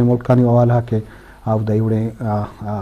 ملکانی حوالہ کہ آ دائی وڑیں، آ، آ،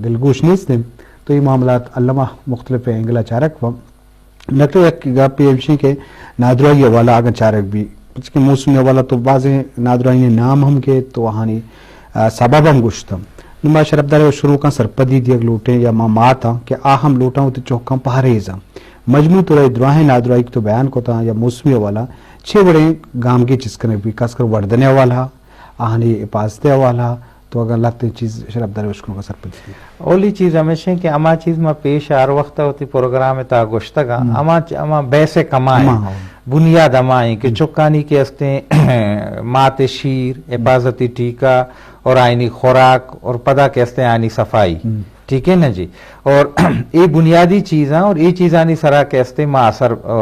دلگوش نیست انت، تو یہ معاملات الما مختلف اینگل ء چارگ بنت۔ ڈاکٹر، یک گپے ہمشیں کہ نادراہی حوالہ اگاں چارگ بی، پرچہ کہ موسمی حوالہ تو بازیں نادراہی نام ہم کہ تو آہانی، آ، سبب ہم گوشتم۔ نو ما شرفدار ء شروع کن سرپدی دیگ لوٹیں یا ما ماتاں کہ آ ہم لوٹاں وتی چوکاں پہریزاں۔ مجموعی طور ء دراہیں نادراہی کہ تو بیان کتاں یا موسمی حوالہ چے وڑیں گامگیج چست کنگ بی، خاص کر وردن ء حوالہ، آہانی حفاظت ء حوالہ، تو اگاں لہتیں چیز شرفدار ء اشکنوکاں سرپد بی۔ اولی چیز ہمیش انت کہ ہما چیز ما پیش ہر وقت وتی پروگرام ء تہا گوشتگاں، ہما چ-، ہما بیس ء کمائیں، بنیاد ہمائیں کہ چکانی کہ استیں مات شیر، حفاظتی ٹیکہ اور آئینی خوراک اور پدا کہ استیں آئینی صفائی۔ ٹھیک ہے نا جی؟ اور یہ بنیادی چیزاں اور یہ چیزانی سرا کہ استیں ما اثر، آ،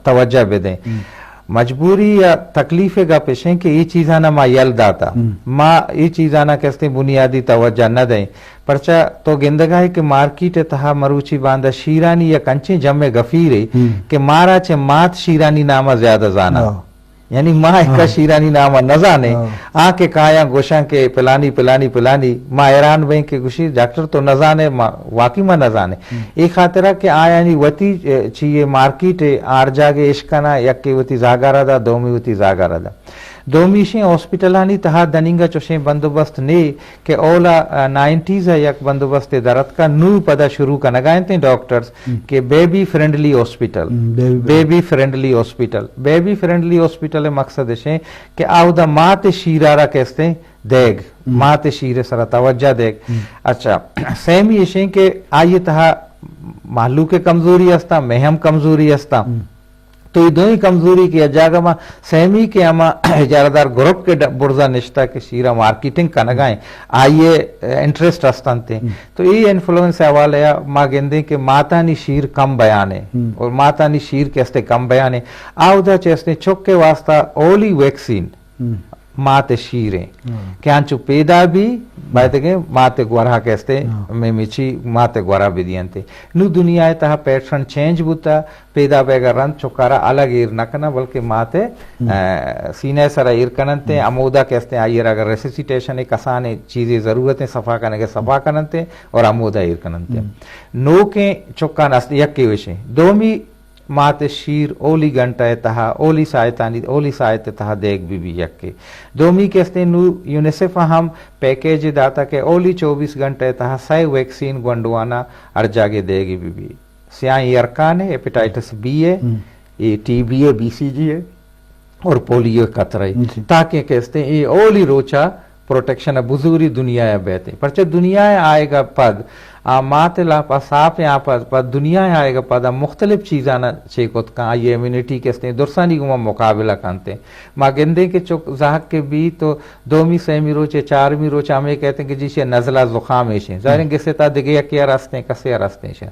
توجہ بدیں۔ مجبوری یا تکلیف ء گپ اش انت کہ اے چیزاں ما یل داتا۔ ما اے چیزاں کہ استیں بنیادی توجہ نہ دیں۔ پرچا تو گندگا ہے کہ مارکیٹ ء تہا مروچی باندا شیرانی یک انچیں جمع گفیرے کہ مارا چہ مات شیرانی نام ء زیادہ زانا۔ یعنی ما ایکا شیرانی نام ء نہ زانیں۔ آ کہ کایاں گوشاں کہ پلانی، پلانی، پلانی، ما حیران بیں کہ گوشی، ڈاکٹر تو نہ زانے، ما واقعی ما نہ زانیں۔ اے خاطرہ کہ آیانی وتی، اے، چی اے مارکیٹ اے، آر جاگے اشکناں، یکے وتی زاگارا دا، دومی وتی زاگارا دا۔ دومی شیں ہاسپٹلانی تہا دنینگا چوشیں بندوبست نے کہ اولا، آ، نائنٹیز ء یک بندوبستے درتکا، نو پدا شروع کنگا انتیں ڈاکٹرز کہ بیبی فرینڈلی ہاسپٹل، بیبی فرینڈلی ہاسپٹل، بیبی فرینڈلی ہاسپٹل ء مقصد اشیں کہ آودا مات شیرارا کہ استیں دیگ، مات شیر سرا توجہ دیگ۔ اچھا، سیمی اشیں کہ آئی تہا مہلوک کمزوری ہستاں، مئے ہم کمزوری ہستاں۔ تو یہ دوئی کمزوری کہ جاگہ ما سیمی کہ ہما اجارہ دار گروپ کے ڈ-، برزا نشتا کہ شیرا مارکیٹنگ کنگائیں، آئیے انٹرسٹ ہستنتے۔ تو یہ انفلوئنس حوالے ما گندیں کہ ماتانی شیر کم بیانے اور ماتانی شیر کے استے کم بیانے۔ آودا چہ استیں چک کے واسطہ اولی ویکسین مات شیریں کہ آنچو پیدا بھی بایدگیں مات گورا کہ استے میں مچی مات گورا بھی دیانتے۔ نو دنیا تہا پیٹرن چینج بوتا، پیدا بیگا رند چکارا الگ ایر نہ کناں، بلکہ مات ء، اے، سینہ ء سرا ایر کننت ء ہمودا کہ استیں آئی ء را اگر ریسیسیٹیشن ء کسانیں چیزے ضرورت ء صفا کنگ ء صفا کننت ء اور ہمودا ایر کننت ء۔ نوکیں چکان است یکے وشیں۔ دومی مات شیر اولی گھنٹہ ء تہا، اولی ساعتانی، اولی ساعت ء تہا دیگ بی بی یکے۔ دومی کہ استیں نو یونیسیف ء ہم پیکیج داتا کہ اولی چوبیس گھنٹہ ء تہا سئے ویکسین گونڈوانا ہر جاگے دیگی بی بی۔ سیاہیں ارکان ء، ہیپیٹائٹس بی ء، اے ٹی بی ء، بی سی جی ء اور پولیو ء قطرہ ء، تاکہ کہ استیں اے اولی روچا پروٹیکشن ء بزوری دنیا ء بیت۔ پرچہ دنیا ء آئیگا پد آ مات ء لاپا ساپ ء آ پد، پد دنیا ء آئیگا پد آ مختلف چیزاں چے کت کن، آئی امیونٹی کہ استیں درسانی گوما مقابلہ کنت۔ ما گندیں کہ چک زہگ کہ بی تو دومی سیمی روچ ء چارمی روچ ء ہمے کہتے کہ جی شے نزلہ زخام ایشیں۔ ظاہریں گسے تا دگہ یکے ء رستیں، کسے ء رستیں شے۔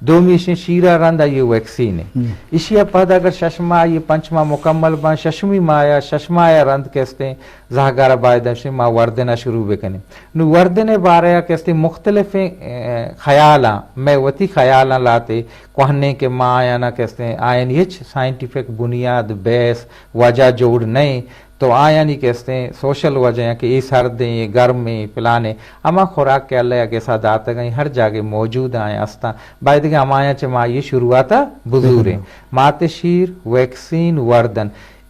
دومی ایشیں شیرا رند آئی ویکسین ہے۔ ایشی ء پد اگر شش ماہ، آئی پنچ ماہ مکمل باں، ششمی ماہ یا شش ماہ ء رند کہ استیں زہگار ء باید ہمشیں ما وردن ء شروع بکنیں۔ نو وردن ء بارہ ء کہ استیں مختلفیں، اے، خیالاں، مئے وتی خیالاں لاتے کوہنیں کہ ما آیانا کہ استیں آیانی ہچ سائنٹیفک بنیاد، بیس، وجہ جوڑ نئیں۔ تو آیانی کہ استیں سوشل وجہ ایں کہ اے سردیں، اے گرمیں، پلانیں، ہما خوراک کہ اللہ ء گسا داتگیں ہر جاگے موجود آئیں استاں، بایدگہ ہمایاں چہ ما آئی شروعات ء بزوریں۔ مات شیر، ویکسین، وردن،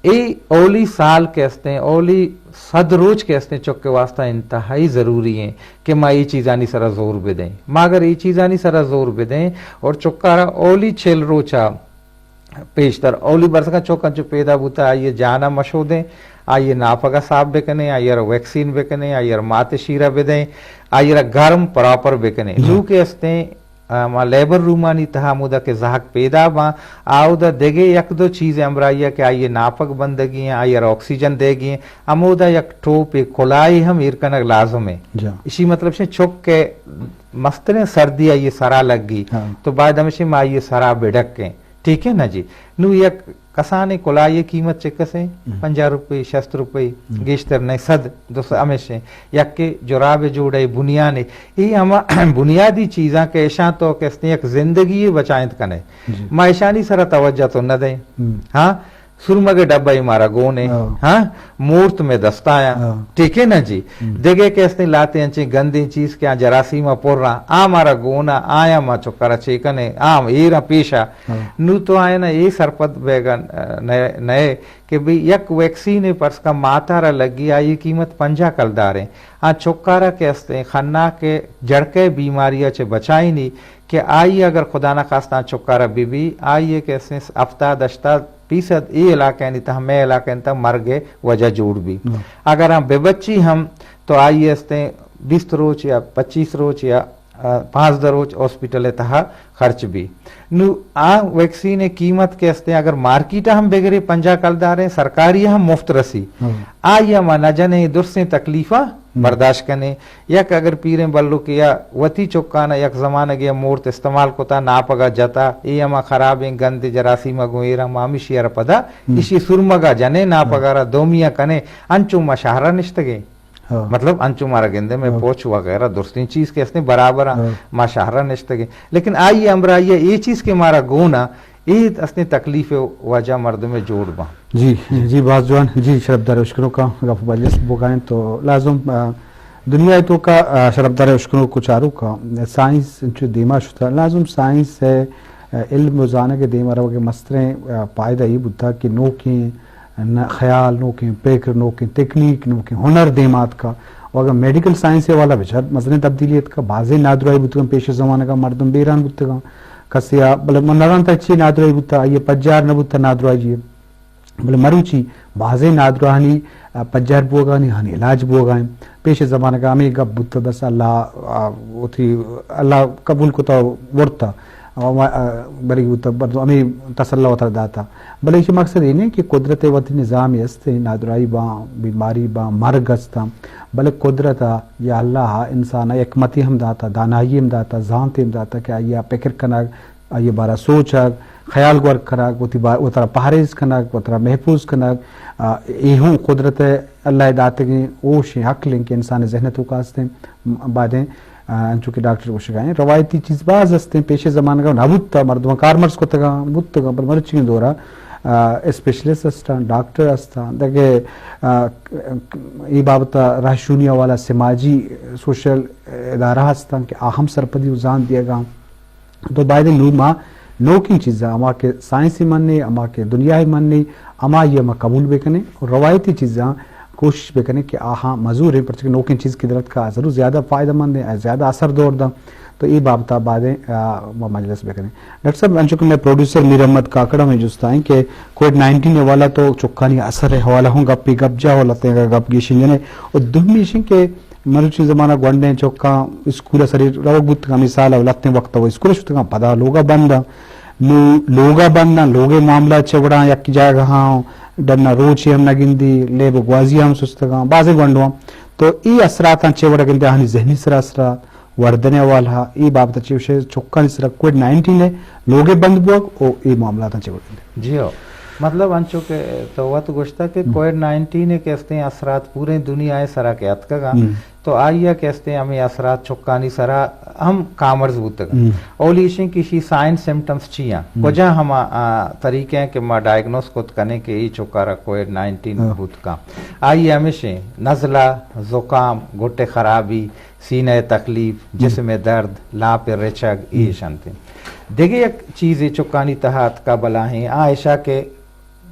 اے اولی سال کہ استیں، اولی صد روچ کہ استیں چک واسطہ انتہائی ضروری ایں کہ ما اے چیزانی سرا زور بدیں۔ ما اگر اے چیزانی سرا زور بدیں اور چکارا اولی چل روچا پیشتر اولی برسگاں چک انچو پیدا بوتا، آئی جانا مشودیں، آئی ناپگا صاف بکنیں، آئی را ویکسین بکنیں، آئی را مات شیرا بدیں، آئی را گرم پراپر بکنیں۔ نو کہ استیں، آ، ما لیبر رومانی تہا ہمودا کہ زہگ پیدا باں، آودا دگہ یک دو چیز ہمراہی کہ آئی ناپگ بندگی ہیں، آئی را آکسیجن دیگی ہیں، ہمودا یک ٹوپے کلاہے ہم ایر کنگ لازم ہے۔ اشی مطلب شے چک کہ مستریں سردی آئی سرا لگی، تو باید ہمشی ما آئی سرا بڈکیں۔ ٹھیک ہے نا جی؟ نو یک کسانیں کلاہی قیمت چکسیں؟ پنجاہ روپے، شست روپے، گیشتر نئیں، صد، دو سد ہمیشیں۔ یک کہ جراب جوڑے، بنیانے، اے ہما بنیادی چیزاں کہ اشاں تو کہ استیں یک زندگی بچائنت کنے۔ ما اشانی سرا توجہ تو نہ دیں۔ ہاں، سرمگ ءِ ڈبہ ای مارا گون ایں۔ ہاں۔ ہاں، مورت مئے دستایاں۔ ہاں۔ ٹھیک ہے نا جی؟ ہم۔ دگہ کہ استیں لہتیں انچیں گندیں چیز کہ آ جراثیم ءَ پر آں، آ مارا گون آں، آیاں ما چکارا چے کنیں، آ ایر آں پیش آ۔ ہاں۔ نوں تو آیاں اے سرپد بیگا نئے، نئے کہ بھئی یک ویکسین ءِ پرس کا مات ءَ را لگی، آئی قیمت پنجاہ کلدار ایں۔ آ چکارا کہ استیں خناک ءِ جڑکہ بیماری ءَ چہ بچائینی، کہ آئی اگر خدا نخواستہ آ چکارا بہ بی، آئی ءِ کہ استیں ہفتاد ہشتاد فیصد اے علاقہ آنی تہا، مئے علاقہ آنی تہا مرگ ءِ وجہ جوڑ بی۔ ہم۔ اگر آ بہ بچی ہم تو آئی استیں بیست روچ یا پچیس روچ یا، آ، پانزدہ روچ ہاسپٹل ءِ تہا خرچ بی۔ نوں آ ویکسین ءِ قیمت کہ استیں اگر مارکیٹ ءَ ہم بگرے پنجاہ کلدار ایں، سرکاری ءَ ہم مفت رسی۔ ہم۔ آئی ءَ ما نہ جنیں، درسیں تکلیفاں ہم۔ برداشت کنیں۔ یک اگر پیریں بلوکے یا وتی چکانا یک زمانگے ءَ مورت استعمال کتا، ناپگا جتا، اے ہما خرابیں گندیں جراثیم ءَ گوں ایراں، ما ہمیشی ءَ را پدا ہم۔ ایشی سرمگا جنیں، ناپگا را دومی ءَ کنیں، انچو ما شہرا نشتگیں۔ ہاں۔ مطلب انچو مارا گندے مئے ہاں۔ پوچ وغیرہ درستیں چیز کہ استیں برابر آں، ہاں۔ ما شہرا نشتگیں۔ لیکن آئی ہمراہی ءَ اے چیز کہ مارا گون آں، اے استیں تکلیف ءِ وجہ مردم ءِ جوڑ باں۔ جی، جی، باز جوان۔ جی، شرپدار اشکنوکاں گپ مجلس بوگائیں تو لازم، آ، دنیا ءِ توکا، آ، شرپدار اشکنوک و چاروکاں سائنس انچو دیما شتا، لازم سائنس ءِ، آ، علم و زانگ ءِ دیما روگ ءِ مستریں، آ، پائدہ اے بوتا کہ نوکیں نہ خیال، نوکیں پکر، نوکیں تکنیک، نوکیں ہنر دیما اتکا۔ و اگاں میڈیکل سائنس ءِ حوالہ بچار، مزنیں تبدیلی اتکا، بازیں نادراہی بوتگاں، پیش زمانگا مردم بیران بوتگاں، کسے آ، بلے من نزانتا چی نادراہی بوتا، آئی ءِ پجار نہ بوتا نادراہی ءِ۔ بلے مروچی بازیں نادراہانی، آ، پجار بوگانی ہانی علاج بوگا ایں۔ پیش زمانگا ہمیں گپ بوتا، بس اللہ، آ، وتی اللہ قبول کتا ورتا۔ و، آ، بری بوتا، بر-، ہمیں تسلا وترا داتا۔ بلے ایشی مقصد اے نہ کہ قدرت ءِ وتی نظامے است، نادراہی باں، بیماری باں، مرگ استاں، بلے قدرت ءَ یا اللہ ءَ انسان ءَ حکمتے ہم داتا، دانائی ہم داتا، زانتے ہم داتا کہ آئی ءَ پکر کنگ، آئی ءِ بارہ سوچگ، خیال گور کنگ، وتی با-، وترا پہریز کنگ، وترا محفوظ کنگ، آ، اے ہوں قدرت ءِ اللہ ءِ داتگیں ہوشیں عقلیں کہ انسان ءِ ذہن ءِ توکا استیں۔ م-، بائدیں آ، انچو کہ ڈاکٹر گوشگا ایں، روایتی چیز باز استیں، پیش زمانگا نہ بوتا، مردماں کارمرز کتگاں، بوتگاں، پر مرچیگیں دورا، آ، اسپیشلسٹ استاں، ڈاکٹر استاں، دگہ، آ، اے بابتا راہشونی حوالہ سماجی، سوشل ادارہ استاں کہ آ ہم سرپدی و زانت دیگاں۔ تو بائدیں نوں ما نوکیں چیزاں، ہما کہ سائنسی منی، ہما کہ دنیائی منی، ہمائی ءَ ما قبول بکنیں و روایتی چیزاں کوشش بکنیں کہ آہاں مزوریں، پرچہ کہ نوکیں چیز کہ در اتکا ضرور زیادہ فائدہ مند ایں، زیادہ اثر دور داں۔ تو اے بابتا بائدیں، آ، ما مجلس بکنیں۔ ڈاکٹر صاحب، انچو کہ مئے پروڈیوسر میر احمد کاکڑ ہمیں جست ایں کہ کووڈ نائنٹین ءِ حوالہ تو چکانی اثر ءِ حوالہ ہوں گپے گپ جا و لہتیں گپ گیشیں جنے۔ و دومی ایش ایں کہ مروچی زمانہ گونڈیں چکاں اسکول ءَ سرے روگ بوتگاں، ہمے سال ءَ لہتیں وقت ءَ وہ اسکول ءَ شتگاں، پدا لوگ ءَ بند آں۔ نوں لوگ ءَ بند آں، لوگ ءِ معاملہ چہ وڑاں یک جاگہاں ڈنا روچے ہم نہ گندی، لیب و گوازی ہم سستگاں، بازیں گونڈواں۔ تو اے اثراتاں چہ وڑا گندے، آہانی ذہنی سرا اثرات، وردن ءِ حوالہ ءَ، اے بابت ءَ چہ وشے چکانی سرا کووڈ نائنٹین ءِ لوگ ءِ بند بوگ و اے معاملاتاں چہ وڑا گندے۔ جی ہو۔ مطلب انچو کہ تو وت گوشتہ کہ ہم۔ کووڈ نائنٹین ءِ کہ استیں اثرات پوریں دنیا ءِ سرا کہ اتکگاں، ہم۔ تو آئی ءَ کہ استیں ہمے اثرات چکانی سرا ہم کامرز بوتگ۔ ہم۔ اولی ایش ایں کہ ایشی سائن سمپٹمز چی آں؟ ہم۔ کجا ہما، آ، طریقے ہیں کہ ما ڈائگنوز کت کنیں کہ اے چکارا کووڈ نائنٹین ہاں۔ بوت کاں؟ آئی ءَ ہمیش ایں نزلہ، زکام، گٹ ءِ خرابی، سینہ ءِ تکلیف، ہم۔ جسم ءِ درد، لاپ ءِ رچگ، ہم۔ ایش انت۔ دگہ یک چیزے چکانی تہا اتکا بلاہیں، آ ایشا کہ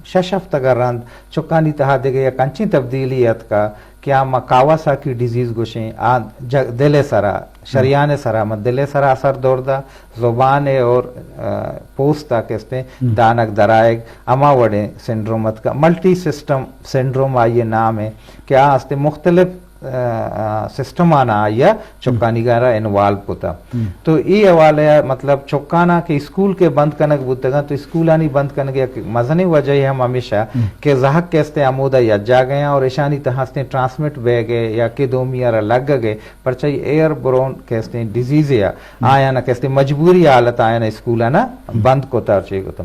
شش ہفتگ ءَ رند چکانی تہا دگہ یک انچیں تبدیلی اتکا کہ آ ما کاواساکی ڈیزیز گوشیں، آ ج-، دل ءِ سرا، شریان ءِ سرا، ما دل ءِ سرا اثر دور دا، زبان ءِ اور، آ، پوست ءَ کہ استیں ہم۔ دانگ درائگ، ہما وڑیں سنڈروم اتکا، ملٹی سسٹم سنڈروم آئی ءِ نام ایں کہ آ استیں مختلف، آ، آ، سسٹم آنا آئی ءَ چکانی گارا انوالو کتا۔ ہم۔ تو اے حوالہ ءَ مطلب چکاناں کہ اسکول کہ بند کنگ بوتگاں، تو اسکولانی بند کنگ یک مزنیں وجہ ہم ہمیش ایں ہم۔ کہ زہگ کہ استیں ہمودا یک جاگہ آں اور اشانی تہا استیں ٹرانسمٹ بیگ ءِ یا کہ دومی ءَ را لگگ ءِ، پرچہ ایئر بورن کہ استیں ڈیزیز یا ہم۔ آیانا کہ استیں مجبوری حالت آیانا اسکولانا ہم۔ بند کتا اور چے کتا۔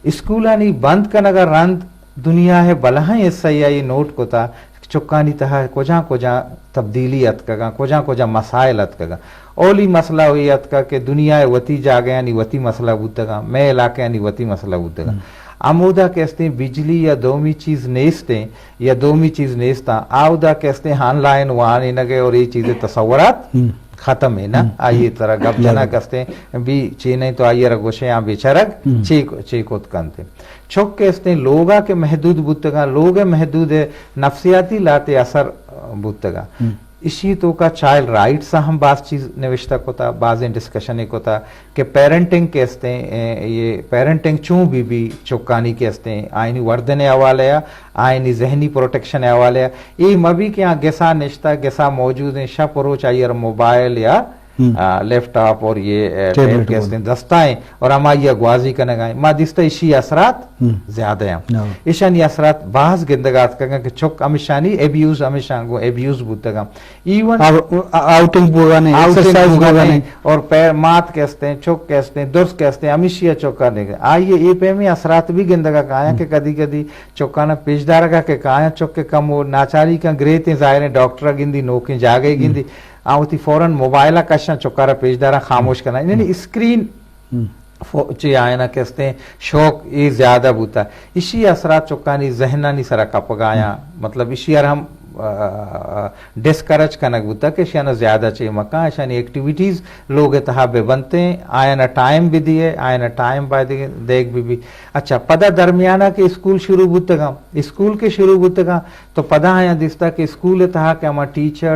اسکولانی بند کنگ ءَ رند دنیا ءِ بلاہیں حصہ ءَ اے نوٹ کتا کہ چکانی تہا کجا کجا تبدیلی اتکگاں، کجا کجا مسائل اتکگاں۔ اولی مسئلہ اے اتکا کہ دنیا ءِ وتی جاگہانی وتی مسئلہ بوتگاں، مئے علاقہانی وتی مسئلہ بوتگاں۔ ہم۔ ہمودا کہ استیں بجلی یا دومی چیز نیستیں، یا دومی چیز نیستاں، آودا کہ استیں آن لائن وانینگ ءِ اور اے چیز تصورات ختم ہے نا۔ آئیے ترا گپ جنگ کہ استیں بھی چی نہیں تو آئیے را گوشے آں بیچارگ چی، چی کت کنت۔ چک کہ استیں لوگا کہ محدود بوتگاں، لوگ محدود ہے، نفسیاتی لاتے اثر بوتگاں۔ اشی توکا چائلڈ رائٹس ہم باز چیز نوشتہ کتا، بازیں ڈسکشن کتا کہ پیرنٹنگ کہ استیں، اے، یہ پیرنٹنگ چون بی بی چکانی کہ استیں، آئینی وردن حوالے آ، آئینی ذہنی پروٹیکشن حوالے آ، اے مبی کہ آ گسا نشتہ، گسا موجود ہیں، شپ و روچ آئیر موبائل یا، آ، لیپ ٹاپ اور یہ، اے، ٹیب کہ استیں دستا ہیں اور ہما یہ گوازی کنگا ہیں۔ ما دستا اشی اثرات زیادہ ہیں۔ ایشانی اثرات باز گندگا اتکگاں کہ چک ہمیشانی ایبیوز، ہمیشاں گوں ایبیوز بوتگاں۔ ایون آؤٹنگ بوگا نہیں، ایکسرسائز بوگا نہیں۔ اور پیر مات کہ استیں، چک کہ استیں، درست کہ استیں، ہمیشی چکا نہیں۔ آئیے اے پیمی اثرات بھی گندگا کایاں کہ کدی کدی چکانا پیش دارگا کہ کایاں چک کہ کم و ناچاری کن گریتیں، ظاہریں ڈاکٹر گندی، نوکیں جاگے گندی، آ وتی فوراً موبائل کشاں چکارا پیش داراں خاموش کناں۔ یعنی اسکرین فو-، چی آئینا کہ استیں شوق اے زیادہ بوتا۔ اشی اثرات چکانی ذہنانی سرا کپگایاں۔ مطلب اشی ار ہم، آ، ڈسکریج کنگ بوتا کہ اشیانا زیادہ چی مکاں، اشانی ایکٹیویٹیز لوگ تہا بہ بنتیں، آئینا ٹائم بھی دیے، آئینا ٹائم باید دیگ بھی بھی۔ اچھا، پدا درمیانہ کہ اسکول شروع بوتگاں، اسکول کے شروع بوتگاں، تو پدا آیاں دیستا کہ اسکول تہا کہ ہما ٹیچر